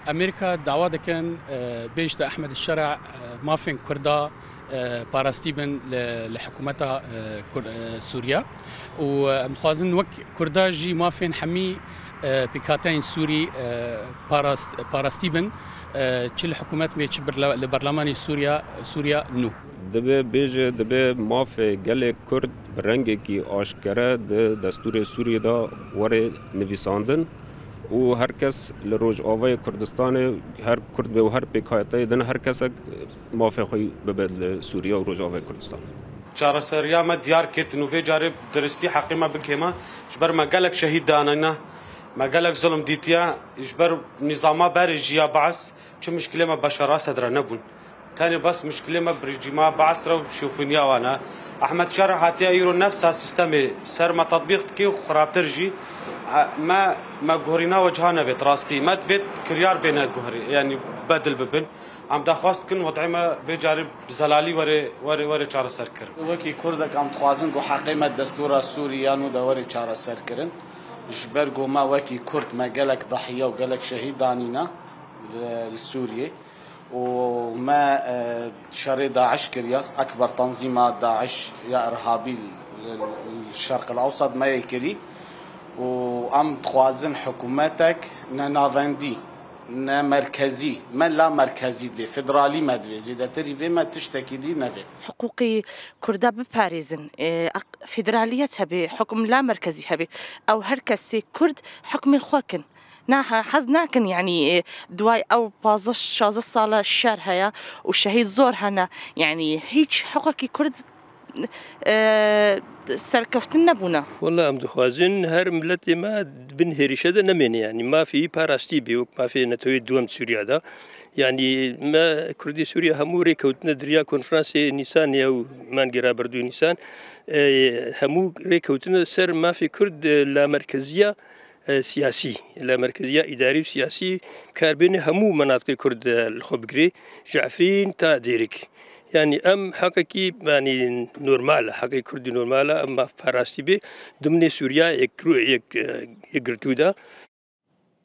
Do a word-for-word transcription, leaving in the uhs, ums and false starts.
Amerîka dawa dikin, e, bêjte Ehmed Şera, e, mafên Kurda, e, parastî bin li, li hikûmeta, e, Kur-, e, Sûriye. Û, e, em dixwazin wek Kurda jî mafên hemî, e, pêkhateyên Sûrî, e, parast-, parastî bin, e, çi li hikûmet bê, çi birla-, li berlemanê Sûriye, Sûriye nû. Dibe bêje, dibe mafê gelê Kurd bi rengekî aşkere di destûrê Sûriyê de were nivîsandin û her kes li Rojavayê Kurdistanê, her Kurd be û her pêkhateyê din, her kesek mafê xwe bibe li Sûriye û Rojavayê Kurdistan. Çareseriya me diyar ketin û vê carê diristî heqê me bikême. Ji ber me gelek şehîd danîne, me gelek zulm dîtiye, ji ber nîzama berê jî ya Baas çi muşkilê me beşa rasedre nebûn. Tenê bes muşkilê me bi rejîma Baas re û şofîniya wan e. Ehmed Şer hatiye îro nefsa sîstemê ser me tetbîq dike û xirabtir jî. E, me, me guherîna weciha nevêt rastî. Me divêt kiryar bêne guherî, yanî bedil bibin. Em daxwaz dikin wed'ê me vê carî bi zelalî were, were, were çareser kirin. Wekî Kurdek em dixwazin ku heqê me destûra Sûrî ya nû de were çareser kirin. Ji ber ku me wekî Kurd me gelek dahiye û gelek şehîd danîne li, li Sûriyê. û me, e, şerê DAIŞ kiriye. Ekber tenzîma DAIŞ ya irhabî li, li Şerq el Ewsat me yê kirî û em dixwazin hikûmetek ne navendî, ne merkezî, me la merkezî divê, federalî me divê, zêdetirî vê me tiştekî dî nevê. Hiqûqî Kurda biparêzin, e, aq-, federaliyet hebe, hukm la merkezî hebe. Ew her kesê Kurd hukmên xwe kin. Na, he-, hez nakin, yanî, e, duway ew pazdeh şazdeh sala şer heye û şehîd zor hene. Yanî, hîç heqekî Kurd, e, serkeftin nebûne. Wela em dixwazin her miletê me bin hêrişe de nemêne, yanî, mafê wî parastî bê, wek mafê netewê duwem Sûriya de. Yanî, me Kurdê Sûriye hemû rê kewtine di riya konferansê Nîsanê ew mangê rabirdû Nîsan, e, hemû rê kewtine ser mafê Kurd, e, lamerkeziya e, siyasî, li merkeziya îdarî û siyasî kar bêne hemû menatiqê Kurd, e, li xwe bigirê, ji Efrîn ta Dêrik. Yanî em heqekî, yanî normal e, heqê Kurdî normal e, em maf parastî bê, dimnê Sûriya yek, yek, e, yekgirtû de.